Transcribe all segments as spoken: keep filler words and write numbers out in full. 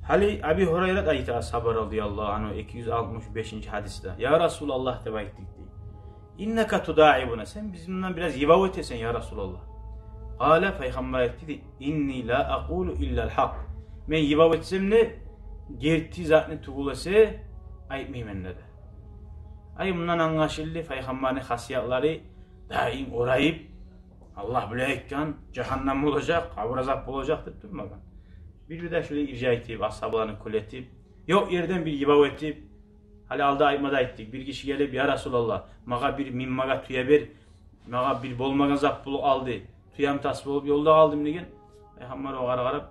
Гьали Аби Гьурайрат айта, асгьаба, радияллагьу ангьу, эки юз алтмыш бешинчи гьадисде: «Я Расулаллагь, — деп айтдыкъ, — дей, — иннака тудаибуна, сен бизин булан бираз йыбав этесен, я Расулаллагь». Къала, Пайхаммар айтды дей: «Инни ла акъулу иллал гьакъ». Мен йыбав этсем де, герти затны тюгюл эсе айтмайман деди. Ай, мундан англашылды, Пайхаммарны хасиятлары даим орайып, Аллагь булай айтгъан, жагьаннам болажакъ, къабур азап болажакъ деп турмагъан. Бир-бирде шулай иржа этип, асгьабаланы кюлетип, ёкъ ерден бир йыбав этип, гьали алда айтма да айтдыкъ. Бир гиши гелип: «Я Расулаллагь, магъа бир минмеге тюе бер, магъа бир болмагъан зат болуп къалды, тюем тас болуп ёлда къалдым», — деген. Пайхаммар огъар къарап: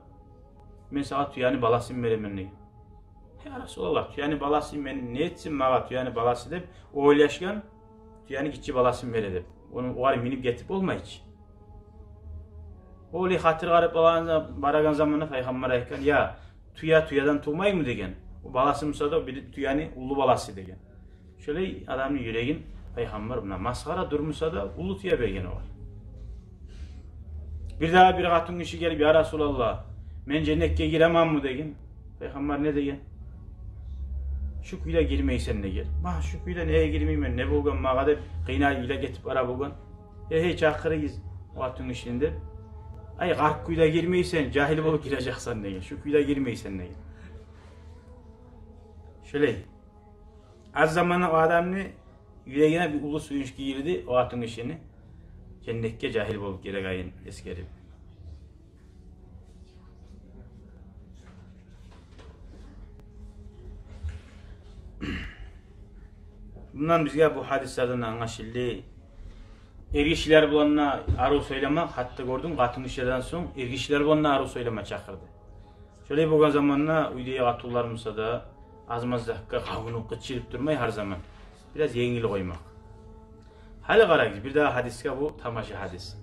«Мен сагъа тюени баласын беремен», — деген. «Я Расулаллагь, тюени баласын, мен не этсин магъа тюени баласы?» — деп ойлашгъан, тюени гиччи баласын бере деп. Ону огъар минип гетип болмай чы. Олай хатир къарап барагъан, барагъан заманда Пайхаммар айтгъан: «Я, тюе тюеден тувмаймы?» — деген. «О баласы буса да бир тюени уллу баласы», — деген. Шолай адамны юрегин Пайхаммар муна масхара дурмуса да уллу тюе берген огъар. Бир дагъы бир къатын гиши гелип: «Я Расулаллагь, мен женнетге гиременми?» — деген. Пайхаммар не деген? «Шу кюйде гирмейсен», — деген. «Ма, шу кюйде неге гирмеймен, не болгъан магъа?» — деп къыйналып йылап гетип бара болгъан. «Гьей, гьей, чакъырыгъыз о къатын гишини», — деп. «Ай, къаркъ кюйде гирмейсен, жагьил болуп гирежексен», — деген. «Шу кюйде гирмейсен», — деген. Шолай. Аз заманда о адамны юрегине бир уллу сююнч гирди, о къатын гишини женнетге жагьил болуп гирегенин эсгерип. Мундан бизге бу гьадислерден англашылды: эргишилер булан да арив сёйлеме, гьатта гёрдюм, къатын гишилерден сонг эргишилер булан да арив сёйлеме чакъырды. Шолай болгъан заманда уьйдеги къатынлар буса да аз-маз затгъа къабунуп, къычырып турмай гьар заман, бираз енгил къоймакъ. Гьали къарагъыз, бир дагъы гьадисге, бу тамаша гьадис.